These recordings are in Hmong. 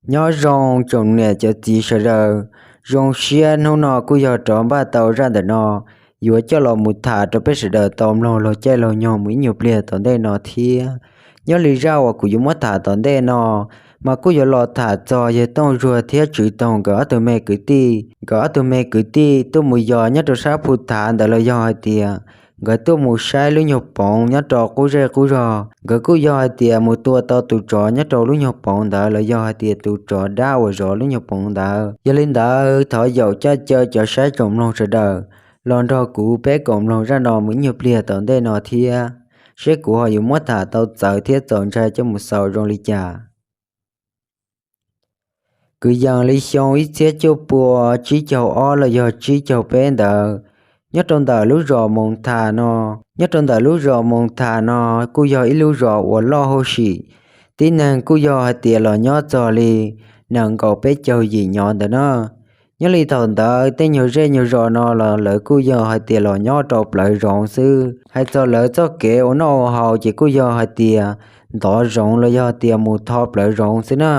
Nyob zoo tsoom niam cov txiv sawv daws, zoo siab hnub no kuj yog rov npaj tau zaj ntawm no yuav coj los mus tham rau peb sawv daws tau mloog laug caij laug nyoog mus ib nyuag pliag tom ntej no thiab. Nyob li zaj uas kuv yuav muab tham tom ntej no, mas kuj yuav los tham txog yawg Tooj Zuag thiab Tswv Toog nkawd ob tug me kwv tij. Nkawd ob tug me kwv tij tuaj mus yos nyob rau sab Phu Thav ntawd los yog hais tias nkawd tuaj mus saib lub nyuag poov nyob rau qub zej qub zog. Nkawd kuj yog hais tias mus tua tau tus tsov nyob rau lub nyuag poov ntawd los yog hais tias tus tsov dab uas zov lub nyuag poov ntawd. Yog li ntawd thov yaum coj caw cov saib tsoom mloog sawv daws los nrog kuv peb koom mloog zaj no mus ib nyuag pliag tom ntej no thiab, seb kuv ho yuav muab tham tau txawv thiab txaus ntshai coj mus xaus zoo li cas. Kwv yees li xyoo ib txhiab cuaj pua tsib caug ob los yog tsib caug peb ntawd, nyob rau ntawm lub zos Moos Tham no, nyob rau ntawm lub zos Moos Tham no kuj yog ib lub zos uas loj huj sim, tib neeg kuj yog hais tias los nyob txog li nees nkaum peb caug yim nyob ntawd na. Nyob li thaum ntawd tej nyuag zej nyuag zos no los lawv kuj yog hais tias los nyob rau plawv zoov xwb. Hais txog lawv txoj kev ua noj ua haus ces kuj yog hais tias ntov zoov los yog tias mus tho plawv zoov xwb na.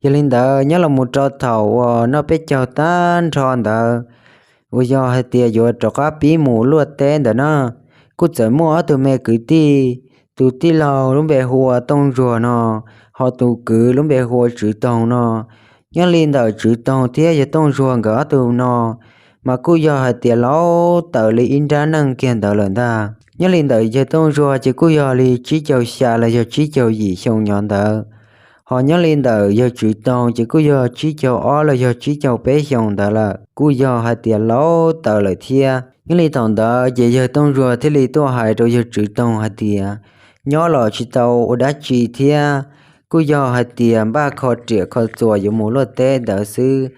Yog li ntawd nyob los mus rau thaum uas noj peb caug tag nrho ntawd, uas yog hais tias yuav rov qab pib mus luaj teb ntawd na, kuj txawm muaj ob tug me kwv tij, tus tij laug lub npe hu ua Tooj Zuag no, ho tus kwv lub npe hu ua Tswv Toog no. Nyob li ntawm Tswv Toog thiab yawg Tooj Zuag nkawd ob tug no mas kuj yog hais tias laus tawm li ib nrab neej kiag ntawd lawm ntag. Nyob li ntawm yawg Tooj Zuag ces kuj yog li tsib caug xya los yog tsib caug yim xyoo nyob ntawd, ho nyob li ntawm yawg Tswv Toog ces kuj yog tsib caug ob los yog tsib caug peb xyoo ntawd lawm, kuj yog hais tias laus tawm lawm thiab. Nyob li thaum ntawd ces yawg Tooj Zuag thiaj li tuaj hais rau yawg Tswv Toog hais tias nyob los tsis tau ua dab tsi thiab, kuj yog hais tias npaj kho riam kho txuas yuav mus luaj teb ntawd xwb.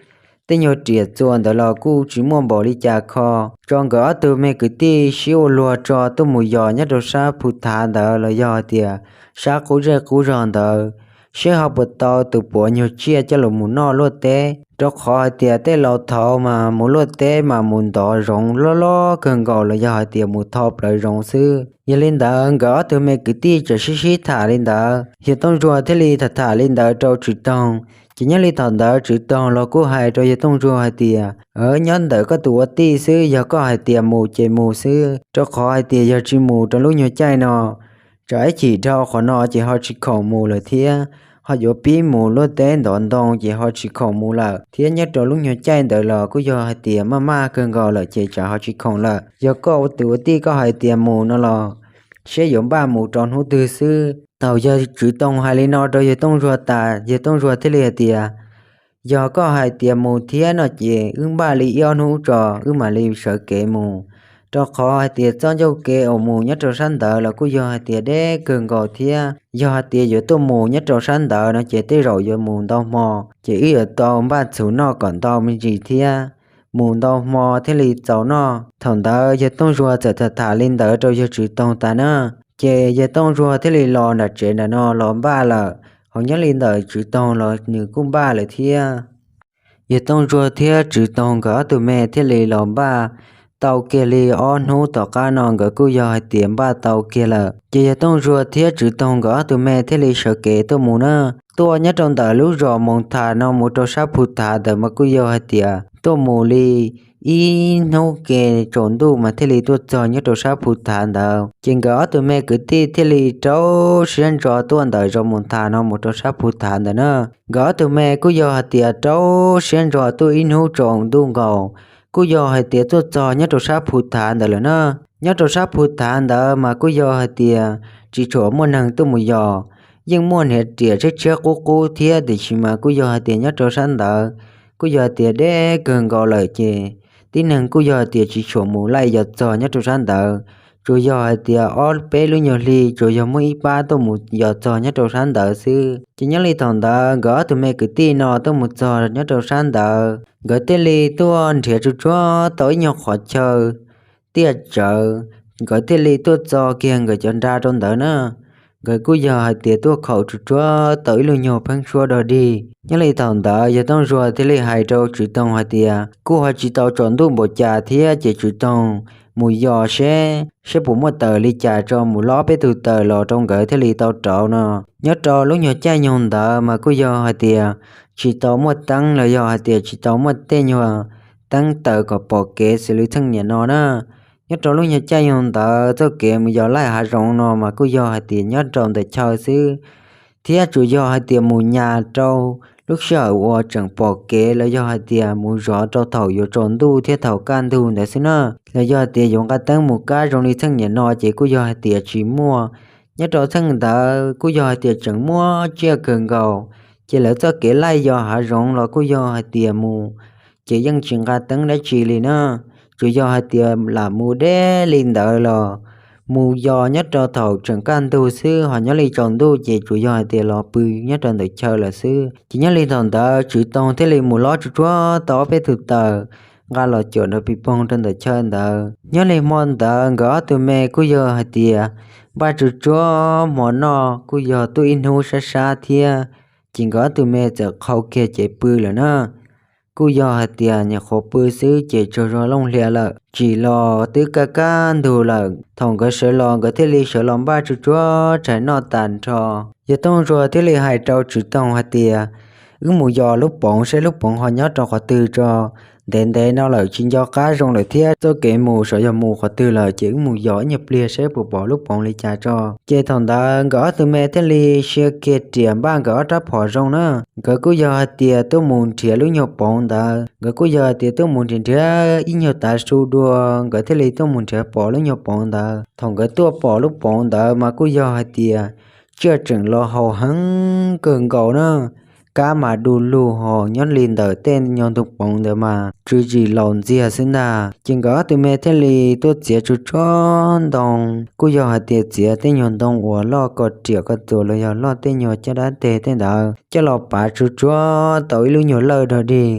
Tej nyuag riam txuas ntawd los kuj tsis muaj npaum li cas kho, tso nkawd ob tug me kwv tij sib ua luag tso tuaj mus yos nyob rau sab Phu Thav ntawd los yog hais tias sab qub zej qub zog ntawd, seb ho puas tau tus puav nyuag tsiaj coj los mus noj luaj teb, rau qhov hais tias tej laus thaud mas mus luaj teb mas mus ntov zoov loj loj kawg nkaus los yog hais tias mus tho plawv zoov xwb. Yog li ntawd nkawd ob tug me kwv tij txawm sib sib tham li ntawd, yawg Tooj Zuag thiaj li tham tham li ntawd rau Tswv Toog. Ces nyob li thaum ntawd Tswv Toog los kuj hais rau yawg Tooj Zuag hais tias, nyob ntawm koj tus ua tij xwb, yog koj hais tias mus ces mus xwb, rau qhov hais tias yog tsis mus rau lub nyuag caij no, tsam ib chim dhau qhov no ces ho tsis khoom mus lawm thiab, ho yuav pib mus luaj teb ntov ntoo ces ho tsis khoom mus lawm thiab. Nyob rau lub nyuag caij ntawd los kuj yog hais tias maj maj kawg nkaus lawm ces tsam ho tsis khoom lawm. Yog koj tus ua tij koj hais tias mus no los seb yuav npaj mus rau hnub twg xwb. Thaum yawg Tswv Toog hais li no rau yawg Tooj Zuag tas, yawg Tooj Zuag thiaj li hais tias, yog koj hais tias mus thiab no ces wb npaj li ib ob hnub tso wb mam li sawv kev mus, rau qhov hais tias txoj ncauj kev uas mus nyob rau sab ntawd los kuj yog hais tias deb kawg nkaus thiab. Yog hais tias yuav tuaj mus nyob rau sab ntawd no ces tej zaum yuav mus ntau hmo, ces wb yuav tau npaj txhuv noj kom ntau me ntsis thiab, mus ntau hmo thiaj li txaus noj. Thaum ntawd yawg Tooj Zuag txawm tham tham li ntawd rau yawg Tswv Toog tas na, ces yawg Tooj Zuag thiaj li los nram tsev ntawm no los npaj lawm. Ho nyob li ntawm Tswv Toog los nws kuj npaj lawm thiab. Yawg Tooj Zuag thiab Tswv Toog nkawd ob tug me thiaj li los npaj tau kiag li ob hnub tom qab no nkawd kuj yog hais tias npaj tau kiag lawm. Ces yawg Tooj Zuag thiab Tswv Toog nkawd ob tug me thiaj li sawv kev tuaj mus na. Tuaj nyob rau ntawm lub zos Moos Tham no mus rau sab Phu Thav ntawd mas kuj yog hais tias tuaj mus li ib hnub ke tsaus ntuj mas thiaj li tuaj txog nyob rau sab Phu Thav ntawd. Ces nkawd ob tug me kwv tij thiaj li rau siab ntso tuaj ntawm zos Moos Tham no mus rau sab Phu Thav ntawd na. Nkawd ob tug me kuj yog hais tias rau siab ntso tuaj ib hnub tsaus ntuj nkaus, kuj yog hais tias tuaj txog nyob rau sab Phu Thav ntawd lawm na. Nyob rau sab Phu Thav ntawd mas kuj yog hais tias tsis tshua muaj neeg tuaj mus yos, yeej muaj hniav riam tshiab tshiab qub qub thiab, tiam sis mas kuj yog hais tias nyob rau sab ntawd kuj yog hais tias deb kawg nkaus lawm ces tib neeg kuj yog hais tias tsis tshua mus laij yos txog nyob rau sab ntawd. Tsuas yog hais tias ob peb lub nyuag hli tsuas yog muaj ib pab tuaj mus yos txog nyob rau sab ntawd xwb. Ces nyob li thaum ntawd nkawd ob tug me kwv tij no tuaj mus txog nyob rau sab ntawd, nkawd thiaj li tuaj nrhiav tsuag tsuag tau ib nyuag qhov chaw tiaj tsawv, nkawd thiaj li tuaj txo kiag nkawd cov nra rau ntawd na. Nkawd kuj yog hais tias tuaj khaum tsuag tsuag tau ib lub nyuag pheeb suab dog dig. Nyob li thaum ntawd yawg Tooj Zuag thiaj li hais rau Tswv Toog hais tias kuj ho tsis tau tsaus ntuj npaum cas thiab, ces Tswv Toog mus yos seb, seb puas muaj taws li cas tso mus lob peb tug taws los rau nkawd thiaj li tau rauv no. Nyob rau lub nyuag caij nyoog ntawd mas kuj yog hais tias tsis tau muaj teeb los yog hais tias tsis tau muaj tej nyuag teeb taws kom pom kev xws li txheej niam no na. Nyob rau lub nyuag caij nyoog ntawd txoj kev mus yos laij hav zoov no mas kuj yog hais tias nyob rau ntawm chaw xwb, thiab tsuas yog hais tias mus nyas rau lub sij hawm uas tseem pom kev los yog hais tias mus zov rau thaum yuav tsaus ntuj thiab thaum kaj ntug ntawd xwb na. Los yog hais tias yuav nqa teeb mus kab zoo li txheej niam no ces kuj yog hais tias tsis muaj. Nyob rau txheej ntawd kuj yog hais tias tseem muaj tsiaj kawg nkaus, ces lawv txoj kev laij yos hav zoov los kuj yog hais tias mus ces yeej tsis nqa teeb dab tsi li na. Tsuas yog hais tias lam mus deb li ntawd los mus yos nyob rau thaum tseem kaj ntug xwb, ho nyob li tsaus ntuj ces tsuas yog hais tias los pw nyob rau ntawm chaw lawm xwb. Ces nyob li thaum ntawd Tswv Toog thiaj li mus lob tsuj tsuag tau ob peb tug taws nqa los cuam nrog pis poog rau ntawm chaw ntawd. Nyob li hmo ntawd nkawd ob tug me kuj yog hais tias npaj tsuj tsuag hmo noj kuj yog tuaj ib hnub sab sab thiab, ces nkawd ob tug me txawm qhau kiag cev pw lawm na. Kuj yog hais tias nyuam qhuav pw xwb ces tsaug zog looj hlias lawm, tsim los twb kaj kaj ntug lawm. Thaum nkawd sawv los nkawd thiaj li sawv los npaj tsuj tsuag tshais noj tas nrho. Yawg Tooj Zuag thiaj li hais rau Tswv Toog hais tias, wb mus yos lub poov seb lub poov ho nyob rau qhov twg tso, ntev ntev no lawm tsis nco qab zoo lawm thiab txoj kev mus xyov yog mus qhov twg lawm, ces wb mus yos ib nyuag pliag seb puas pom lub poov li cas tso. Ces thaum ntawd nkawd ob tug me thiaj li sia kiag riam npaj nkawd ob rab phom zoo na. Nkawd kuj yog hais tias tuaj mus nrhiav lub nyuag poov ntawd, nkawd kuj yog hais tias tuaj mus nrhiav nrhiav ib nyuag tav su dua nkawd thiaj li tuaj mus nrhiav pom lub nyuag poov ntawd. Thaum nkawd tuaj pom lub poov ntawd mas kuj yog hais tias tsiaj tseem los haus heev kawg nkaus na. Kab mas du lug ho nyob li ntawm tej nyuag ntug poov ntawd mas tsw zis laus ntxiag xwb ntag. Ces nkawd ob tug me thiaj li tuaj txiav tsuj tsuag ntoo, kuj yog hais tias txiav tej nyuag ntoo uas loj ko riam ko txuas los yog loj tej nyuag caj dab teg tej ntawd coj los pav tsuj tsuag tau ib lub nyuag lawj dog dig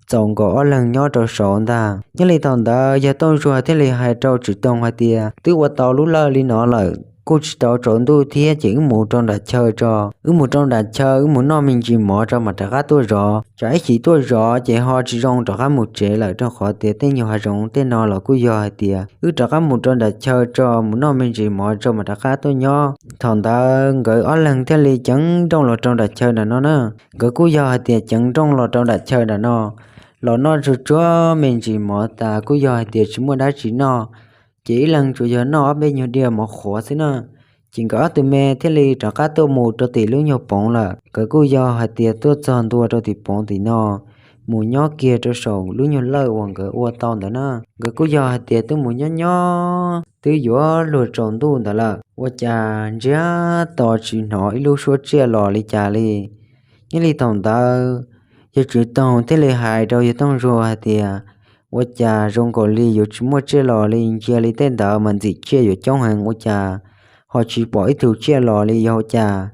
txaus nkaus ob leeg nyob rau saud ntag. Nyob li thaum ntawd yawg Tooj Zuag thiaj li hais rau Tswv Toog hais tias, twb ua tau lub lawj li no lawm kuj tsis tau tsaus ntuj thiab, ces wb mus rau nram chaw tso. Wb mus rau nram chaw wb mus noj me ntsis mov tso mam rov qab tuaj zov, tsam ib chim tuaj zov ces ho tsis zoo rov qab mus tsev lawm, rau qhov tias tej nyuag hav zoov tej no los kuj yog hais tias wb rov qab mus rau nram chaw tso mus noj me ntsis mov tso mam rov qab tuaj nyob. Thaum ntawd nkawd ob leeg thiaj li ceev nrooj los rau nram chaw nram no na. Nkawd kuj yog hais tias ceev nrooj los rau nram chaw nram no, los noj tsuj tsuag me ntsis mov tas kuj yog hais tias tsis muaj dab tsi noj, ces ib leeg tsuas yog noj ob peb nyuag diav mov qhuav xwb na. Ces nkawd ob tug me thiaj li rov qab tuaj mus rau tim lub nyuag poov lawm. Nkawd kuj yog hais tias tuaj txog ntua rau tim poov tim no, mus nyob kiag rau saum lub nyuag lawj uas nkawd ua tau ntawd na. Nkawd kuj yog hais tias twb mus nyob nyob twb yuav luag tsaus ntuj ntawd lawm, ua cas ntsiag to tsis hnov ib lub suab tsiaj los li cas li. Nyob li thaum ntawd yawg Tswv Toog thiaj li hais rau yawg Tooj Zuag hais tias, ua cas zoo nkaus li yuav tsis muaj tsiaj los li, ntsia li tej ntawd mas ntxim tsiaj yuav coob heev, ua cas ho tsis pom ib tug tsiaj los li, yog ua cas?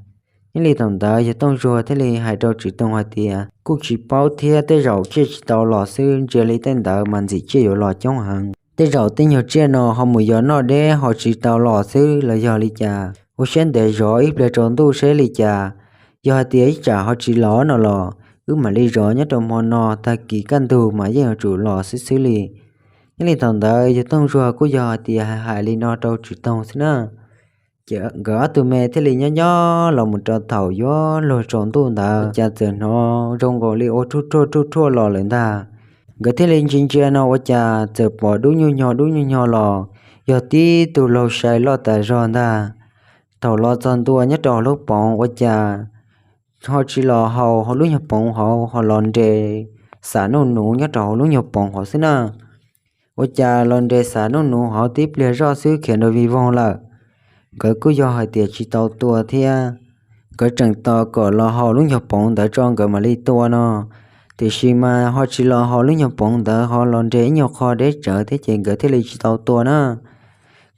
Nyob li thaum ntawd yawg Tooj Zuag thiaj li hais rau Tswv Toog hais tias, kuj tsis paub thiab, tej zaum tsiaj tsis tau los xwb, ntsia li tej ntawd mas ntxim tsiaj yuav los coob heev. Tej zaum tej nyuag tsiaj no ho mus yos noj deb ho tsis tau los xwb los yog li cas. Ua siab ntev zov ib pliag tsaus ntuj seb li cas, yog hais tias ib tsam ho tsis los no los wb mam li zov nyob rau hmo no, tag kis kaj ntug mas yeej yuav tsum los xwb xwb li. Nyob li thaum ntawd yawg Tooj Zuag kuj yog hais tias hais li no rau Tswv Toog xwb na. Ces nkawd ob tug me thiaj li nyob nyob los mus rau thaum yuav luag tsaus ntuj ntawd, cas txawm hnov zoo nkaus li ua ruj ruaj ruj ruaj los lawm ntag. Nkawd thiaj li ntsia ntsia no ua cas txawm pom dub nyuj nyog dub nyuj nyog los, yog tib tug laug sai loj tas zog ntag. Thaum los txog ntua nyob rau hauv lub poov ua cas ho tsis los haus hauv lub nyuag poov hauv, ho los nres xav nuj nuv nyob rau hauv lub nyuag poov hauv xwb na. Ua cas los nres xav nuj nuv hauv tib pliag zoj xwb khiav nrov vij voog lawm. Nkawd kuj yog hais tias tsis tau tua thiab, nkawd tseem tos kom los haus lub nyuag poov ntawd tso nkawd mam li tua no. Tiam sis mas ho tsis los haus lub nyuag poov ntawd, ho los nres ib nyuag qho deb tsawv thiab ces nkawd thiaj li tsis tau tua na.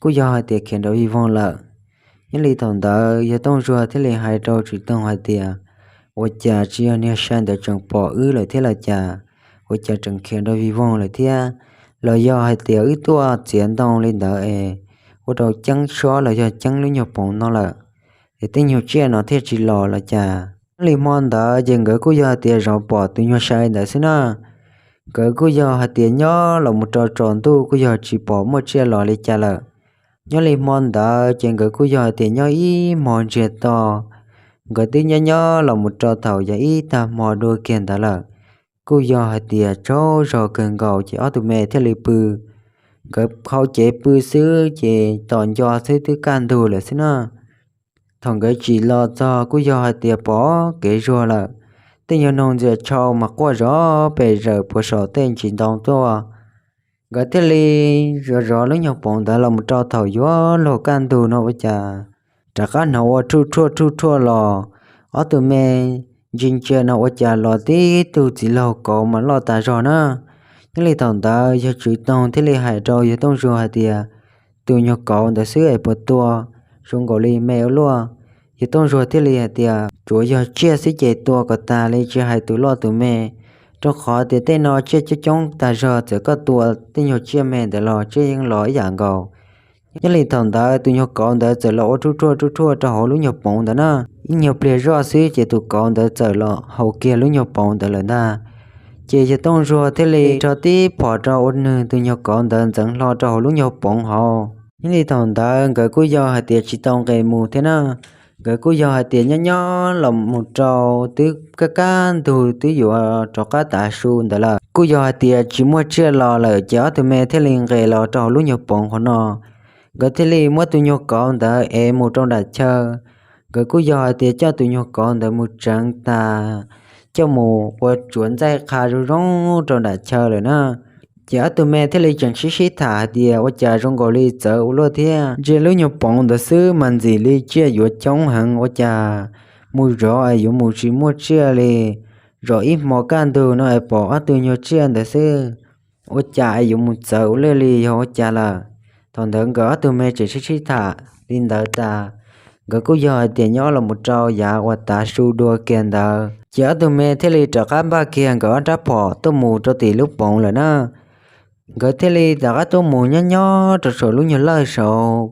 Kuj yog hais tias khiav nrov vij voog lawm. Nyob li thaum ntawd yawg Tooj Zuag thiaj li hais rau Tswv Toog hais tias, ua cas tsis yog niag sai ntawd tseem pom wb lawm thiab los cas? Ua cas tseem khiav nrov vij voog lawm thiab? Los yog hais tias wb tuaj txiav ntoo li ntawd es ua rau ceeb sob los yog ceeb lub nyuag poov no lawm, es tej nyuag tsiaj no thiaj tsis los los cas? Nyob li hmo ntawd ces nkawd kuj yog hais tias zov pom tus nyuag sai ntawd xwb na. Nkawd kuj yog hais tias nyob los mus rau tsaus ntuj kuj yog tsis pom muaj tsiaj los li cas lawm. Nyob li hmo ntawd ces nkawd kuj yog hais tias nyob ib hmo ntsiag to, Nkawd twb nyob nyob los mus rau thaum yog ib tag hmo dua kiag ntawd lawm, kuj yog hais tias tsaug zog kawg nkaus ces ob tug me thiaj li pw. Nkawd hau cev pw xwb ces tos nco xwb twb kaj ntug lawm xwb na. Thaum nkawd tsim los txog kuj yog hais tias pom kev zuag lawm, tej nyuag noog ntxias tshau mas quaj zov pes zaws puag saum tej ntsis ntoo tuaj. Nkawd thiaj li zov zov lub nyuag poov ntawd los mus rau thaum yuav luag kaj ntug no ua cas rov qab hnov ua rhuj rhuaj rhuj rhuaj los. Ob tug me ntsia ntsia no ua cas los tib tug txiv laug kauv mas loj tas zog na. Nyob li thaum ntawd yawg Tswv Toog thiaj li hais rau yawg Tooj Zuag hais tias, tus nyuag kauv ntawd xwb es puas tua? Zoo nkaus li me ua luaj. Yawg Tooj Zuag thiaj li hais tias, tsuav yog tsiaj xwb ces tua kom tag li tsis hais tus loj tus me, rau qhov tias tej no tsiaj coob coob tag zog, txawm koj tua tej nyuag tsiaj me ntawd los tsiaj yeej los ib yam nkaus. Nyob li thaum ntawd tus nyuag kauv ntawd txawm los ua rhuj rhuaj rhuj rhuaj rau hauv lub nyuag poov ntawd na. Ib nyuag pliag zoj xwb ces tus kauv ntawd txawm los haus kiag lub nyuag poov ntawd lawm ntag. Ces yawg Tooj Zuag thiaj li rho tib phom rau ua nws tus nyuag kauv ntawd ntxeev hlo rau hauv lub nyuag poov hauv. Nyob li thaum ntawd nkawd kuj yog hais tias tsis tau nqes mus thiab na. Nkawd kuj yog hais tias nyob nyob los mus rau twb kaj kaj ntug twb yuav rov qab tav su ntawd lawm, kuj yog hais tias tsis muaj tsiaj los lawm ces ob tug me thiaj li nqes los rau hauv lub nyuag poov qhov no. Nkawd thiaj li muab tus nyuag kauv ntawd ev mus rau nram chaw. Nkawd kuj yog hais tias coj tus nyuag kauv ntawd mus tseev tas, coj mus ua tsuav ntxaij qha zoo zoo rau nram chaw lawm na. Ces ob tug me thiaj li tseem sib sib tham hais tias ua cas zoo nkaus li txawv ua luaj thiab, ntsia lub nyuag poov ntawd xwb mas ntxim li tsiaj yuav coob heev, ua cas mus zov es yuav mus tsis muaj tsiaj li. Zov ib hmo kaj ntug no es pom ob tug nyuag tsiaj ntawd xwb, ua cas es yuav mus txawv ua luaj li, yog ua cas lawm? Thaum ntawd nkawd ob tug me tseem sib sib tham li ntawd tas, nkawd kuj yog hais tias nyob los mus rau yav uas tav su dua kiag ntawd ces ob tug me thiaj li rov qab npaj kiag nkawd ob rab phom tuaj mus rau tim lub poov lawm na. Nkawd thiaj li rov qab tuaj mus nyob nyob rau saum lub nyuag lawj saud.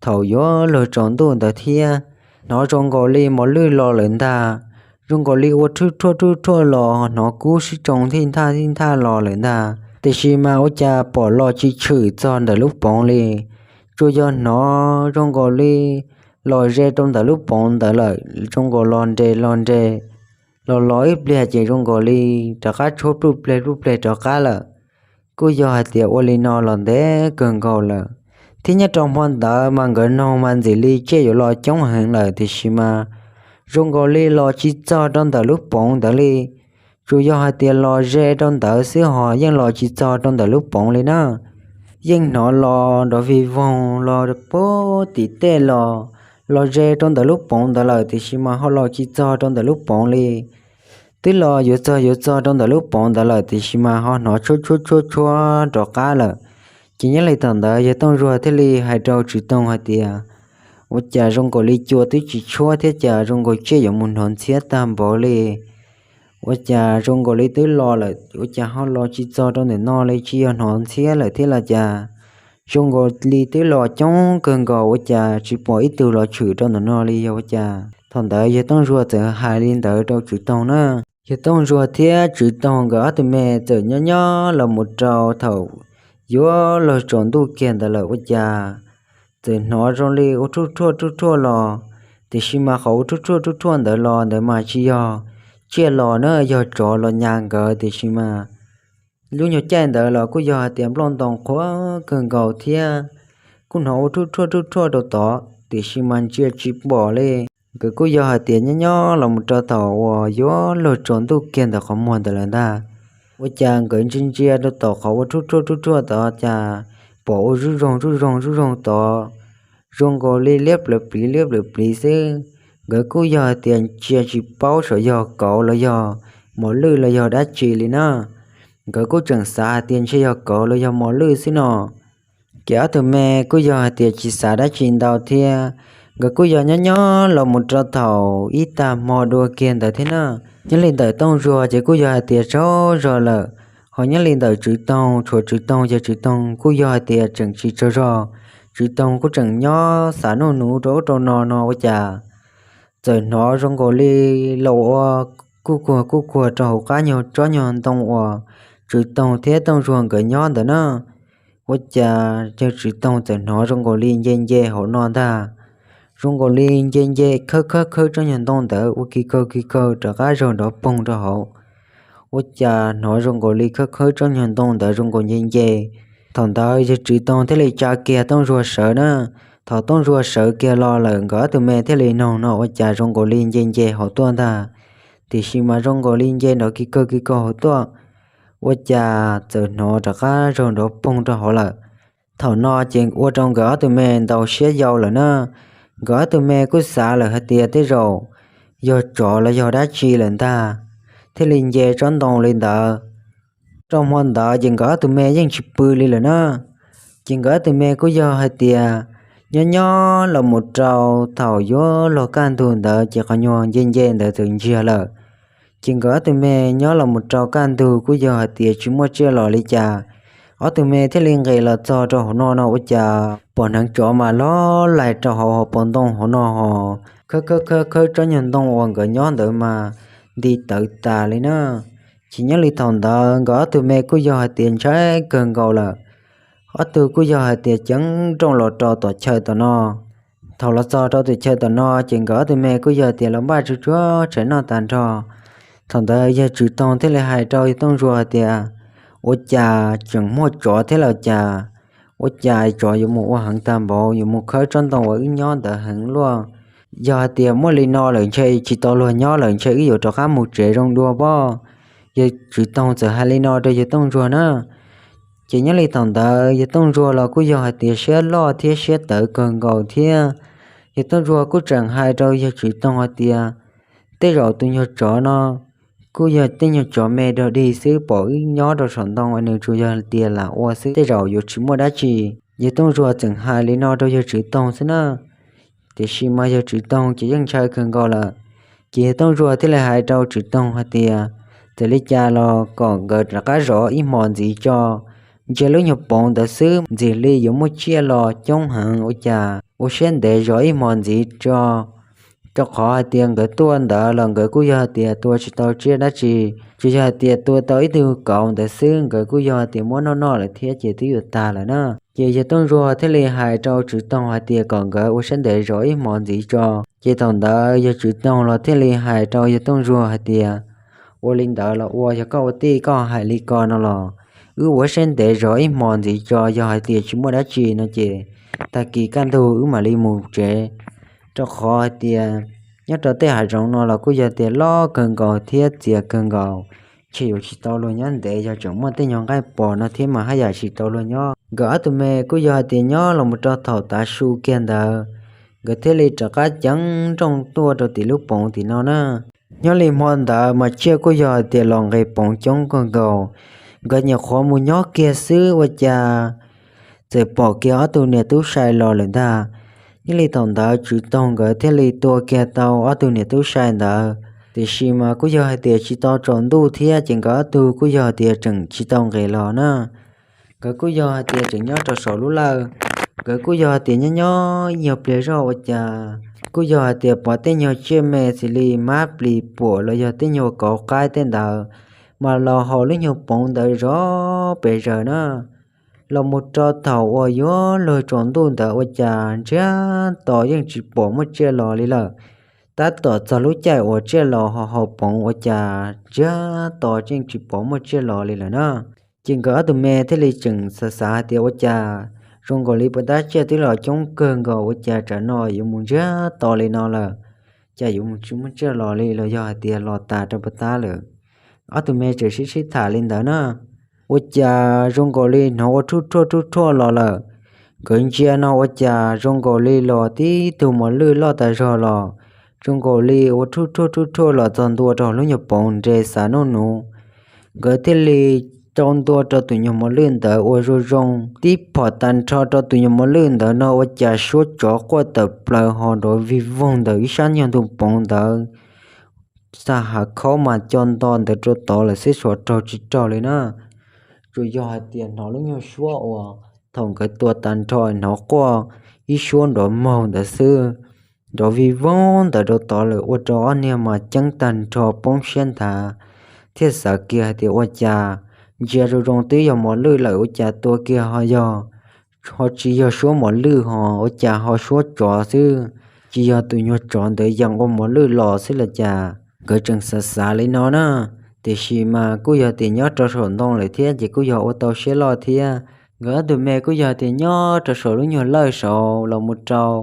Thaum yuav luag tsaus ntuj ntawd thiab, hnov zoo nkaus li mos lwj los lawm ntag. Zoo nkaus li ua rhuj rhuaj rhuj rhuaj los hnov kub sib tsoo thij nthaj thij nthaj los lawm ntag, tiam sis mas ua cas pom los tsis tshwm txog ntawm lub poov li. Tsuas yog hnov zoo nkaus li los ze rau ntawm lub poov ntawd lawm, zoo nkaus los nres los nres, los los ib pliag ces zoo nkaus li rov qab tshuab pluj pleg pluj pleg rov qab lawm. Kuj yog hais tias ua li no los ntev kawg nkaus lawm, thiab nyob rau hmo ntawd mas nkawd noog mas ntxim li tsiaj yuav los coob heev lawm, tiam sis mas zoo nkaus li los tsis txog rau ntawm lub poov ntawd li. Tsuas yog hais tias los ze rau ntawd xwb ho yeej los tsis txog rau ntawm lub poov li na. Yeej hnov los nrov vig voog los puag tim tej los, los ze rau ntawm lub poov ntawd lawm, tiam sis mas ho los tsis txog rau ntawm lub poov li. Twb los yuav txog yuav txog rau ntawm lub poov ntawd lawm, tiam sis mas ho hnov tshuab tshuab tshuab tshuab rov qab lawm. Ces nyob li thaum ntawd yawg Tooj Zuag thiaj li hais rau Tswv Toog hais tias, ua cas zoo nkaus li cua twb tsis tshuab thiab cas zoo nkaus tsiaj yuav mus hnov ntxhiab tag npaum li. Ua cas zoo nkaus li twb los lawm, ua cas ho los tsis txog rau ntawm no li, tsis yog hnov ntxhiab lawm thiab los cas? Zoo nkaus li twb los coob kawg nkaus ua cas tsis pom ib tug los tshwm rau ntawm no li, yog ua cas? Thaum ntawd yawg Tooj Zuag txawm hais li ntawd rau Tswv Toog na. Yawg Tooj Zuag thiab Tswv Toog nkawd ob tug me txawm nyob nyob los mus rau thaum yuav luag tsaus ntuj kiag ntawd lawm ua cas txawm hnov zoo li ua rhuj rhuaj rhuj rhuaj los, tiam sis mas qhov ua rhuj rhuaj rhuj rhuaj ntawd los ntawd mas tsis yog tsiaj los na, yog tsov los nyas nkawd, tiam sis mas lub nyuag caij ntawd los kuj yog hais tias nplooj ntoo qhuav kawg nkaus thiab, kuj hnov ua rhuj rhuaj rhuj rhuaj rau tod, tiam sis mas ntsia tsis pom li. Nkawd kuj yog hais tias nyob nyob los mus rau thaum uas yuav luag tsaus ntuj kiag ntawm qhov muag ntawd lawm ntag, ua cas nkawd ntsia ntsia rau tom qhov ua rhuj rhuaj rhuj rhuaj tod cas pom ua zuj zoog zuj zoog zuj zoog tod, zoo nkaus li liab plaws pliv liab plaws pliv xwb. Nkawd kuj yog hais tias ntsia tsis paub sav yog kauv los yog mos lwj los yog dab tsi li na. Nkawd kuj tseem xav hais tias ntshe yog kauv los yog mos lwj xwb no. Ces ob tug me kuj yog hais tias tsis xav dab tsi ntau thiab, nkawd kuj yog nyob nyob los mus rau thaum ib tag hmo dua kiag ntawd thiab na. Nyob li ntawm Tooj Zuag ces kuj yog hais tias tsaug zog lawm, ho nyob li ntawm Tswv Toog, tshuav Tswv Toog ces Tswv Toog kuj yog hais tias tseem tsis tsaug zog. Tswv Toog kuj tseem nyob xav nuj nuv rau ub rau no no ua cas txawm hnov zoo nkaus li los ua kuj kuag kuj kuag rau hauv qab nyuag tsob nyuag ntoo uas Tswv Toog thiab Tooj Zuag nkawd nyob ntawd na. Ua cas yawg Tswv Toog txawm hnov zoo nkaus li nce nce hauv no ntag. zoo nkaus li nce nce khawb khawb khawb tsob nyuag ntoo ntawd ua kiv kaug kiv kaug rov qab zaug nrov poog rau hauv. Ua cas hnov zoo nkaus li khawb khawb tsob nyuag ntoo ntawd zoo nkaus nce nce. Thaum ntawd yawg Tswv Toog thiaj li tsa kiag Tooj Zuag sawv na. Thaum Tooj Zuag sawv kiag los lawm nkawd ob tug me thiaj li noog no ua cas zoo nkaus li nce nce hauv tuaj ntag. Tiam sis mas zoo nkaus li nce nrov kiv kaug kiv kaug hauv tuaj, ua cas txawm hnov rov qab zaug nrov poog rau hauv lawm. Thaum no ces ua rau nkawd ob tug me ntaus siab yau lawm na. Nkawd ob tug me kuj xav lawm hais tias tej zaum yog tsov los yog dab tsi lawm ntag, thiaj li nce tsob ntoo li ntawd. Rau hmo ntawd ces nkawd ob tug me yeej tsis pw li lawm na. Ces nkawd ob tug me kuj yog hais tias nyob nyob los mus rau thaum yuav luag kaj ntug ntawd ces qhov nyuag nce nce ntawd txawm ntsiag lawm. Ces nkawd ob tug me nyob los mus rau kaj ntug kuj yog hais tias tsis muaj tsiaj los li cas, ob tug me thiaj li nqis los txog rau hauv no no ua cas pom hneev tsov mas loj lais rau hauv hauv paus ntoo hauv no ho khawb khawb khawb khawb tsob nyuag ntoo uas nkawd nyob ntawd mas nti tawv tas li na. Ces nyob li thaum ntawd nkawd ob tug me kuj yog hais tias ntshai kawg nkaus lawm. Ob tug kuj yog hais tias ceev nrooj los rau tom chaw tom no. Thaum los txog rau tom chaw tom no ces nkawd ob tug me kuj yog tias los npaj tsuag tsuag tshais noj tag nrho. Thaum ntawd yawg Tswv Toog thiaj li hais rau yawg Tooj Zuag hais tias, ua cas tseem muaj tsov thiab los cas? Ua cas tsov yuav mus ua heev tag npaum, yuav mus khawb tsob ntoo uas wb nyob ntawd heev luaj? Yog hais tias muaj li no lawm ntshe tsis tau luag nyob lawm, ntshe wb yuav rov qab mus tsev zoo dua pob. Yawg Tswv Toog txawm hais li no rau yawg Tooj Zuag na. Ces nyob li thaum ntawd yawg Tooj Zuag los kuj yog hais tias siab loj thiab siab tawv kawg nkaus thiab. Yawg Tooj Zuag kuj tseem hais rau yawg Tswv Toog hais tias, tej zaum tus nyuag tsov no kuj yog tej nyuag tsov me dog dig xwb, pom wb nyob rau saum ntoo nws tsuas yog tias lam ua xwb, tej zaum yuav tsis muaj dab tsi. Yawg Tooj Zuag tseem hais li no rau yawg Tswv Toog xwb na. Tiam sis mas yawg Tswv Toog ces yeej ntshai kawg nkaus lawm. Ces yawg Tooj Zuag thiaj li hais rau Tswv Toog hais tias, txawm li cas los kom nkawd rov qab zov ib hmos ntxiv tso, ntsia lub nyuag poov ntawd xwb ntxim li yuav muaj tsiaj los coob heev, ua cas ua siab ntev zov ib hmos ntxiv tso. Rau qhov hais tias nkawd tuaj ntawd los nkawd kuj yog hais tias tua tsis tau tsiaj dab tsi, tsuas yog hais tias tua tau ib tug kauv ntawd xwb, nkawd kuj yog hais tias muab noj noj lawm thiab ces twb yuav tag lawm na. Ces yawg Tooj Zuag thiaj li hais rau Tswv Toog hais tias kom nkawd ua siab ntev zov ib hmos ntxiv tso. Ces thaum ntawd yawg Tswv Toog los thiaj li hais rau yawg Tooj Zuag hais tias, ua li ntawd los ua, yog koj ua tij koj hais li ko no los wb ua siab ntev zov ib hmos ntxiv tso, yog hais tias tsis muaj dab tsi no ces tag kis kaj ntug wb mam li mus tsev. Rau qhov hais tias nyob rau tej hav zoov no los kuj yog tias loj kawg nkaus thiab txias kawg nkaus, ntshe yuav tsis tau luag nyob ntev, yog tseem muaj tej nyuag nqaij pos no thiab mas haj yam tsis tau luag nyob. Nkawd ob tug me kuj yog hais tias nyob los mus rau thaum tav su kiag ntawd, nkawd thiaj li rov qab ceev nrooj tuaj rau tim lub poov tim no na. Nyob li hmo ntawd mas tsiaj kuj yog hais tias los nqis poov coob kawg nkaus, nkawd nyuam qhuav mus nyob kiag xwb ua cas txawm pom kiag ob tug niam tub sai los lawm ntag. Nyob li thaum ntawd Tswv Toog nkawd thiaj li tua kiag tau ob tug niam tub sai ntawd, tiam sis mas kuj yog hais tias tsis tau tsaus ntuj thiab ces nkawd ob tug kuj yog hais tias tseem tsis tau nqis los na. Nkawd kuj yog hais tias tseem nyob rau saum lub lawj, nkawd kuj yog hais tias nyob nyob ib nyuag pliag zog ua cas kuj yog hais tias pom tej nyuag tsiaj me xws li mab plis puam los yog tej nyuag kauv qaib tej ntawd mas los hauv lub nyuag poov ntawd zov pes zaws na. Los mus rau thaum uas yuav luag tsaus ntuj ntawd ua cas ntsiag to yeej tsis pom muaj tsiaj los li lawm. Tab tom txog lub caij uas tsiaj los hauv hauv poov ua cas ntsiag to yeej tsis pom muaj tsiaj los li lawm na. Ces nkawd ob tug me thiaj li tseem xav xav hais tias ua cas zoo nkaus li puas tab tsiaj twb los coob kawg nkaus ua cas tsam no yuav mus ntsiag to li no lawm, cas yuav mus tsis muaj tsiaj los li los yog hais tias los tas rau puas tab lawm. Ob tug me tseem sib sib tham li ntawd na, ua cas zoo nkaus li hnov ua thuj thuaj thuj thuaj los lawm. Nkawd ntsia no ua cas zoo nkaus li los tib tug mos lwj loj tas zog los, zoo nkaus li ua thuj thuaj thuj thuaj los txog ntua rau lub nyuag poov nres xav nuj nuv. Nkawd thiaj li rau ntua rau tus nyuag mos lwj ntawd ua zoo zoo tib phom tag nrho rau tus nyuag mos lwj ntawd no ua cas suab tsov quaj tawm plaws ho nrov vig voog ntawm ib sab nyuag ntug poov ntawd. Xa hav khaub mas co nto ntawd rau tod lawm xwb, suav raug tsis raug li na. Tsuas yog hais tias hnov lub nyuag suab uas thaum nkawd tua tag nrho hnov quaj ib suab nrov maug ntawd xwb, nrov vig voog ntawd rau tod lawm ua rau ob niag mas ceeb tag nrho poob siab nthav, thiaj xav kiag hais tias ua cas ntsia zoo zoo twb yog mos lwj lawm ua cas tua kiag ho yog, ho tsis yog suab mos lwj ho ua cas ho suab tsov xwb. tsis yog tus nyuag tsov ntawd yees ua mos lwj los xwb los cas. Nkawd tseem xav xav li no na, tiam sis mas kuj yog tias nyob rau saum ntoo lawm thiab ces kuj yog ua tau siab loj thiab. Nkawd ob tug me kuj yog tias nyob rau saum lub nyuag lawj saud los mus rau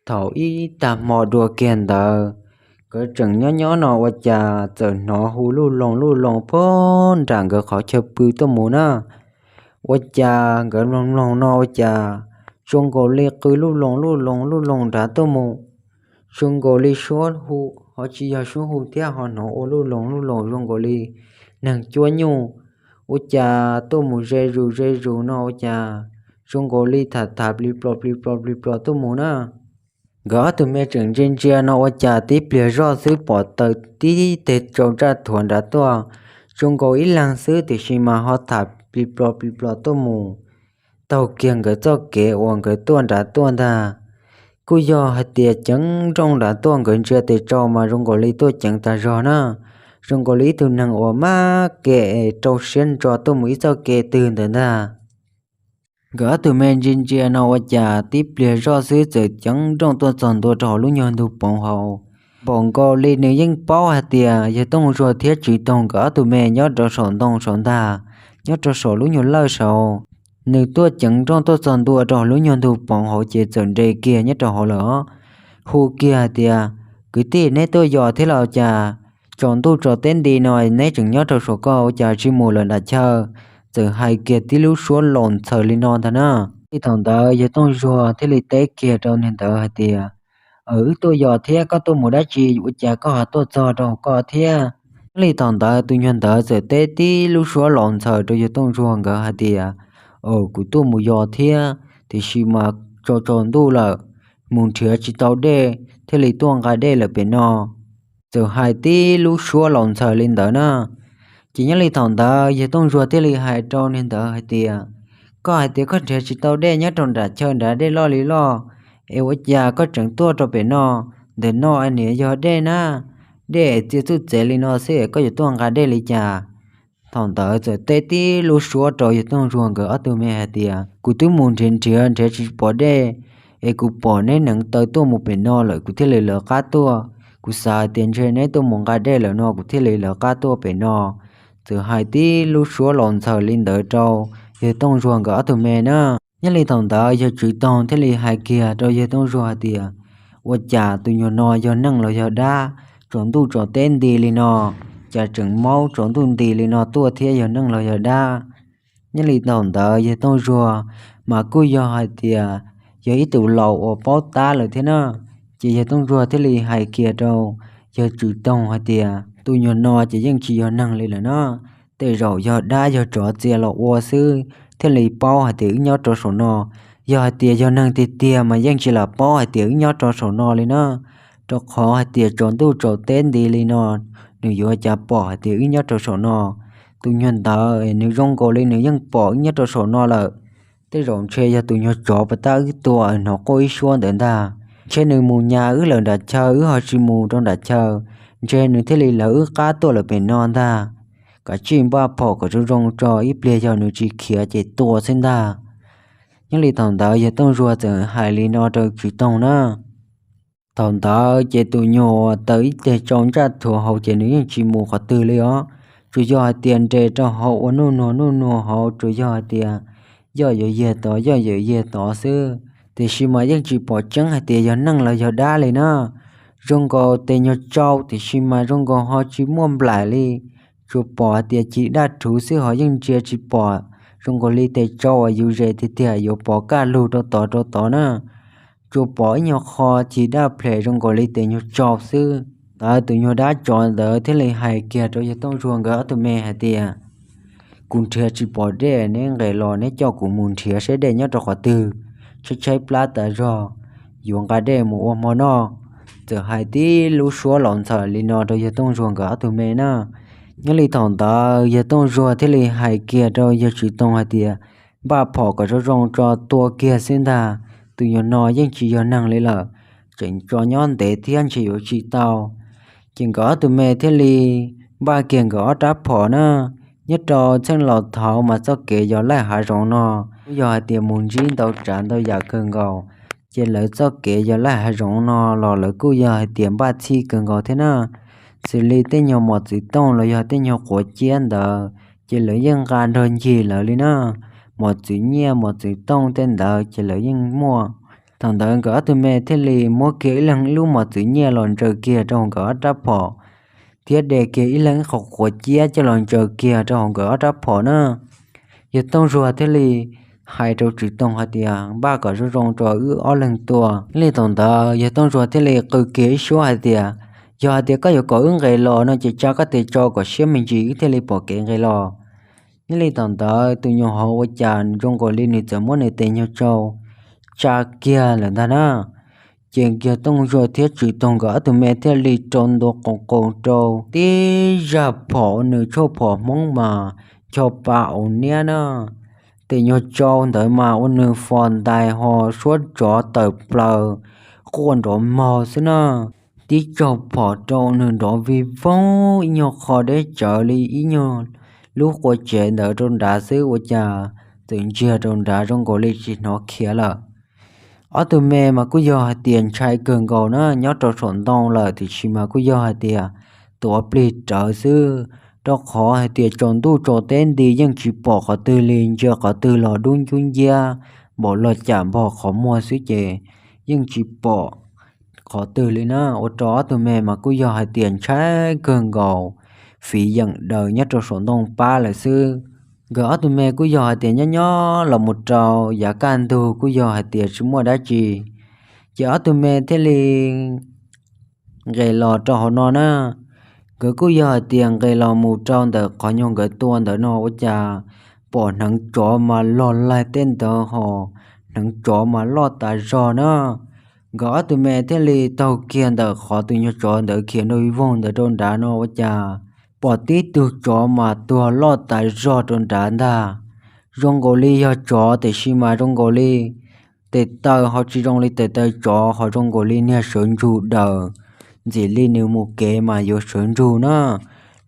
thaum ib tag hmo dua kiag ntawd, nkawd tseem nyob nyob no ua cas txawm hnov hu luj loo luj loo puag nram nkawd qhov chaw pw tuaj mus na. Ua cas nkawd mloog mloog no ua cas zoo nkaus li qw luj loo luj loo luj loo nrad tuaj mus. Zoo nkaus li suab hu, ho tsis yog suab hu thiab, ho hnov ua luj loo luj loo zoo nkaus li neeg cuab nyuj. Ua cas tuaj mus ze zus ze zus no ua cas zoo nkaus li tham tham plis plos plis plos plis plos tuaj mus na. Nkawd ob tug me tseem ntsia ntsia no ua cas tib pliag zoj xwb pom taws tib teg tsau ntsaj thuav nrad tuaj, zoo nkaus ib leeg xwb tiam sis mas ho tham plis plos plis plos tuaj mus taug kiag nkawd txoj kev uas nkawd tuaj nrad tuaj ntag. Kuj yog hais tias ceev nrooj nrad tuaj, nkawd ntsia tes tsau mas zoo nkaus li tuaj ceev tas zog na, zoo nkaus li ib tug neeg uas mab ke es rau siab ntso tuaj mus ib txoj kev twg ntawd ntag. Nkawd ob tug me ntsia ntsia no ua cas tib pliag zoj xwb txawm ceev nrooj tuaj txog ntua rau hauv lub nyuag ntug poov hauv. Npaum nkaus li nws yeej paub hais tias yawg Tooj Zuag thiab Tswv Toog nkawd ob tug me nyob rau saum ntoo saud ntag, nyob rau saum lub nyuag lawj saud. Nws tuaj ceev nrooj tuaj txog ntua rau hauv lub nyuag ntug poov hauv ces txawm nres kiag nyob rau hauv lawm os. Hu kiag hais tias, kwv tij, neb tuaj yos thiab los cas? Tsaus ntuj tsaus teb nti no neb tseem nyob rau saum ko ua cas tsis mus lawm nram chaw? Txawm hais kiag tib lub suab laus ntxhaws li no ntag na. Thaum ntawd yawg Tooj Zuag thiaj li teb kiag rau niag ntawd hais tias, wb tuaj yos thiab, koj tuaj mus dab tsi ua cas koj ho tuaj txog rau hauv ko thiab? Nyob li thaum ntawd tus nyuag ntawd txawm teb tib lub suab laus ntxhaws rau yawg Tooj Zuag nkawd hais tias, kuv tuaj mus yos thiab, tiam sis mas tsaus tsaus ntuj lawm, mus nrhiav tsis tau dej thiaj li tuaj nqa dej lawm pem no. Txawm hais tib lub suab laus ntxhaws li ntawd na. Ces nyob li thaum ntawd yawg Tooj Zuag thiaj li hais rau niag ntawd hais tias, koj hais tias koj nrhiav tsis tau dej nyob rau nram chaw nrad, dej loj li loj, es ua cas koj tseem tuaj rau pem no? Ntawm no niam yog dej na, dej es txia txuj txev li no xwb es koj yuav tuaj nqa dej li cas? Thaum ntawd txawm teb tib lub suab rau yawg Tooj Zuag nkawd ob tug me hais tias, kuv twb mus nrhiav nrhiav nrhiav tsis pom dej, es kuv pom neb neev taw tuaj mus pem no lawm kuv thiaj li lawv qab tuaj. Kuv xav hais tias ntshe neb tuaj mus nqa dej lawm no kuv thiaj li lawv qab tuaj pem no. Txawm hais tib lub suab laus ntxhaws li ntawd rau yawg Tooj Zuag nkawd ob tug me na. Nyob li thaum ntawd yawg Tswv Toog thiaj li hais kiag rau yawg Tooj Zuag hais tias, ua cas tus nyuag no yog neeg los yog dab? Tsaus ntuj tsaus teb nti li no, cas tseem maub tsaus ntuj nti li no tuaj thiab, yog neeg los yog dab? Nyob li thaum ntawd yawg Tooj Zuag mas kuj yog hais tias yog ib tus laus uas paub tab lawm thiab na. Ces yawg Tooj Zuag thiaj li hais kiag rau yawg Tswv Toog hais tias, tus nyuag no ces yeej tsis yog neeg li lawm na, tej zaum yog dab yog tsov txia los ua xwb thiaj li paub hais tias wb nyob rau saum no. Yog hais tias yog neeg tiag tiag mas yeej tsis lam paub hais tias wb nyob rau saum no li na, rau qhov hais tias tsaus ntuj tsaus teb nti li no, nws yuav cas pom hais tias wb nyob rau saum no? Tus nyuag ntawd nws zoo nkaus li nws yeej pom wb nyob rau saum no lawm. Tej zaum ntshe yog tus nyuag tsov pas tab wb tua hnov quaj ib suab ntawd ntag. Ntshe nws mus nyas wb lawm nram chaw, wb ho tsis mus rau nram chaw, ntshe nws thiaj li lawv wb qab tuaj lawm pem no ntag. Kav tsij npaj phom kom zoo zoo tso, ib pliag yog nws tsis khiav ces tua xwb ntag. Nyob li thaum ntawd yawg Tooj Zuag txawm hais li no rau Tswv Toog na. Thaum ntawd ces tus nyuag uas taws ib teg tsau ntsaj thuav hauv ces nws yeej tsis mus qhov twg li os. Tsuas yog hais tias nres rau hauv ua nuj nuag nuj nuag hauv, tsuas yog hais tias yoj yuav yiag tod yoj yuav yiag tod xwb, tiam sis mas yeej tsis pom tseeb hais tias yog neeg los yog dab li na. Zoo nkaus tes nyuag tsau tiam sis mas zoo nkaus ho tsis muaj nplaim li, tsuas pom hais tias cig daj rhuv xwb ho yeej ntsia tsis pom zoo nkaus li tes tsau uas yus zes tiag tiag yuav pom kaj lug rau tod rau tod na. Tsuas pom ib nyuag qho cig daj ples zoo nkaus li tes nyuag tsau xwb. Ntawd tus nyuag dab tsov ntawd thiaj li hais kiag rau yawg Tooj Zuag nkawd ob tug me hais tias, kuv nrhiav tsis pom dej, neb nqes los neb coj kuv mus nrhiav saib dej nyob rau qhov twg, tshaib tshaib plab tas zog, yuav nqa dej mus ua hmo noj. Txawm hais tib lub suab laus ntxhaws li no rau yawg Tooj Zuag nkawd ob tug me na. Nyob li thaum ntawd yawg Tooj Zuag thiaj li hais kiag rau yawg Tswv Toog hais tias, npaj phom kom zoo zoo tso tua kiag xwb ntag, tus nyuag no yeej tsis yog neeg li lawm, tseem tso nyob ntev thiab ntshe yuav tsis tau. Ces nkawd ob tug me thiaj li npaj kiag nkawd ob rab phom na. Nyob rau txheej laus thaud mas txoj kev yos laij hav zoov no kuj yog hais tias mus ntsib ntau tsav ntau yam kawg nkaus, Ces lawv txoj kev yos laij hav zoov no los lawv kuj yog hais tias npaj txhij kawg nkaus thiab na. Xws li tej nyuag mos txwv tooj los yog tej nyuag quav ciab ntawd ces lawv yeej nqa nrog ncig lawv li na. Mos txwv nyiaj mos txwv tooj tej ntawd ces lawv yeej muaj. Thaum ntawd nkawd ob tug me thiaj li muab kiag ib leeg ib lub mos txwv nyiaj los ntsaws kiag rau nkawd ob rab phom, thiab de kiag ib leeg ib qho quav ciab coj los ntsaws kiag rau hauv nkawd ob rab phom na. Yawg Tooj Zuag thiaj li hais rau Tswv Toog hais tias, npaj kom zoo zoo rau wb ob leeg tua. Nyob li thaum ntawd Yawg Tooj Zuag thiaj li qw kiag ib suab hais tias, yog hais tias koj yuav kom wb nqes los no ces tsa koj tes tsau kom siab me ntsis wb thiaj li pom kev nqes los. Nyob li thaum ntawd tus nyuag hauv ua cas zoo nkaus li nws txawm muab nws tes nyuag tsau tsa kiag lawm ntag na. Ces Yawg Tooj Zuag thiab Tswv Toog nkawd ob tug me thiaj li rau ntua qoos qoos rau tib zaj phom ua nws tshuaj phom Hmoob mas ncho pa aus niab na. Tes nyuag tsau ntawd mas ua nws fos ntais ho suab tsov tawm plaws quaj nrov mog xwb na. Tib tsaug phom rau nws nrov vij voog ib nyuag qho deb tsawv li ib nyuag lub qua tsev ntawd rau nrad xwb ua cas txawm ntsiag rau nrad zoo nkaus li tsis hnov khiav lawm. Ob tug me mas kuj yog hais tias ntshai kawg nkaus na, nyob rau saum ntoo lawm tiam sis mas kuj yog hais tias tuav plig rawv xwb, rau qhov hais tias tsaus ntuj tsaus teb nti yeej tsis pom qhov twg li, ntsia qhov twg los dub ncub nciab npaum los cam npog qhov muag xwb ces yeej tsis pom qhov twg li na. Ua rau ob tug me mas kuj yog hais tias ntshai kawg nkaus, fiv yeem daws nyob rau saum ntoo pab lawm xwb. Nkawd ob tug me kuj yog hais tias nyob nyob los mus rau yav kaj ntug kuj yog hais tias tsis muaj dab tsi, ces ob tug me thiaj li nqes los rau hauv no na. Nkawd kuj yog hais tias nqes los mus rau ntawm qhov nyuag nkawd tua ntawd no ua cas pom hneev tsov mas log laig tej ntawd ho hneev tsov mas loj tas zog na. Nkawd ob tug me thiaj li taug kiag ntawm qhov tus nyuag tsov ntawd khiav nrov vij voog ntawd rau nrad no ua cas pom tib tug tsov mas tuag loj tas zog rau nrad ntag. Zoo nkaus li yog tsov tiam sis mas zoo nkaus li tes taw ho tsis zoo li tes taw tsov, ho zoo nkaus li niag sawv ntsug daws, ntxim li nws mus kev mas yuav sawv ntsug na.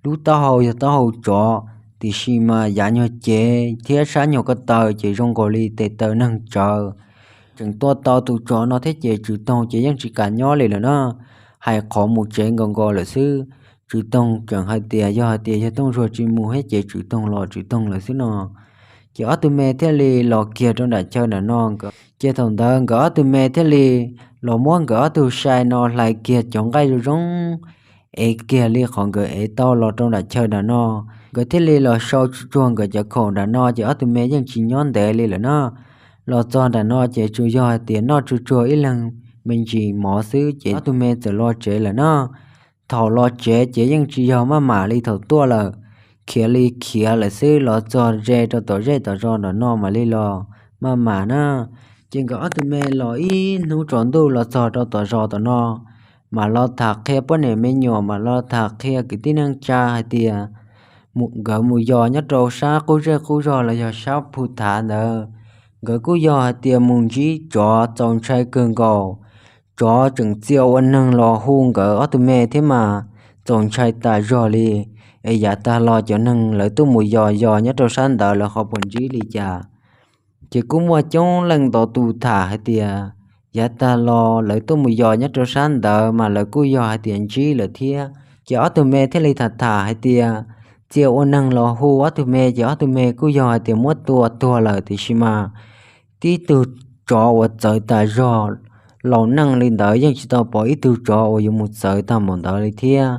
Lub taub hau yog taub hau tsov, tiam sis mas yav nyuag cev thiab sab nyuag ko taw ces zoo nkaus li tes taw neeg tsawv. Tseem tua tau tus tsov no thiab ces Tswv Toog ces yeej tsis kam nyob li lawm na, hais qhov mus tsev nkaus nkaus lawm xwb. Tswv Toog tseem hais tias yog hais tias Yawg Tooj Zuag tsis mus thiab ces Tswv Toog los Tswv Toog lawm xwb no. Ces ob tug me thiaj li los kiag rau nram chaw nram no, ces thaum ntawd nkawd ob tug me thiaj li los muab nkawd ob tug sai no hlais kiag cov nqaij zoo zoo, ev kiag li qhov nkawd ev tau los rau nram chaw nram no. Nkawd thiaj li los sau tsuag tsuag nkawd cov khoom nram no ces ob tug me yeej tsis nyob ntev li lawm na. Los txog nram no ces tsuas yog hais tias noj tsuag tsuag ib leeg me ntsis mov xwb ces ob tug me txawm los tsev lawm na. Thaum los tsev ces yeej tsis yog maj mam li thaum tuaj lawm, khiav li khiav lawm xwb, los txog ze rau tom zej tom zos nram no mam li los maj mam na. Ces nkawd ob tug me los ib hnub tsaus ntuj los txog rau tom zos tom no, mam los tham qhia poj niam me nyuam, mam los tham qhia kwv tij neej tsa hais tias nkawd mus yos nyob rau sab qub zej qub zog los yog sab phu thav ntawd, nkawd kuj yog hais tias mus ntsib tsov txaus ntshai kawg nkaus. Tsov tseem txia ua neeg los hu nkawd ob tug me thiab mas txaus ntshai tas zog li. Es yav tag los cov neeg lawv tuaj mus yos yos nyob rau sab ntawd lawv ho puas ntsib li cas? Ces kuj muaj coob leej ntau tus tham hais tias yav tag los lawv tuaj mus yos nyob rau sab ntawd mas lawv kuj yog hais tias ntsib lawm thiab. Ces ob tug me thiaj li tham tham hais tias txia ua neeg los hu ob tug me, ces ob tug me kuj yog hais tias muab tua tuag lawm tiam sis mas tib tug tsov uas txawv tas zog laus neej li ntawd yeej tsis tau pom ib tug tsov uas yuav mus txawv tag npaum ntawd li thiab.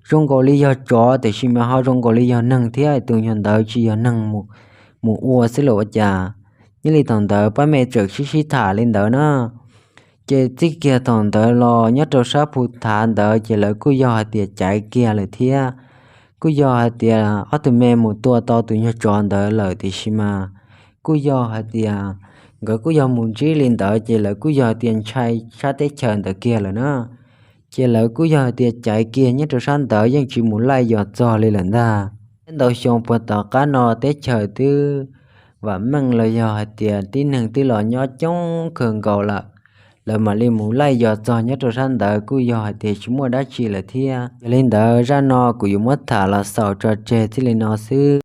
Zoo nkaus li yog tsov tiam sis mas ho zoo nkaus li yog neeg thiab, tus nyuag ntawd tsis yog neeg mus ua xwb los ua cas. Nyob li thaum ntawd pab me tseem sib sib tham li ntawd na. Ces txij kiag thaum ntawd los nyob rau sab phu thav ntawd ces lawv kuj yog hais tias caiv kiag lawm thiab. Kuj yog hais tias ob tug me mus tua tau tus nyuag tsov ntawd lawm tiam sis mas kuj yog hais tias nkawd kuj yog mus ntsib li ntawd ces lawv kuj yog hais tias ntshai sab teb chaws ntawd kiag lawm na. Ces lawv kuj yog hais tias caiv kiag nyob rau sab ntawd yeej tsis mus laij yos txog li lawm ntag. Thiab ntau xyoo puag tom qab no teb chaws twb vam meej los yog hais tias tib neeg twb los nyob coob kawg nkaus lawm, lawv mam li mus laij yos txog nyob rau sab ntawd kuj yog hais tias tsis muaj dab tsi lawm thiab. Yog li ntawd zaj no kuv yuav muab tham los xaus tso tseg txij li no xwb.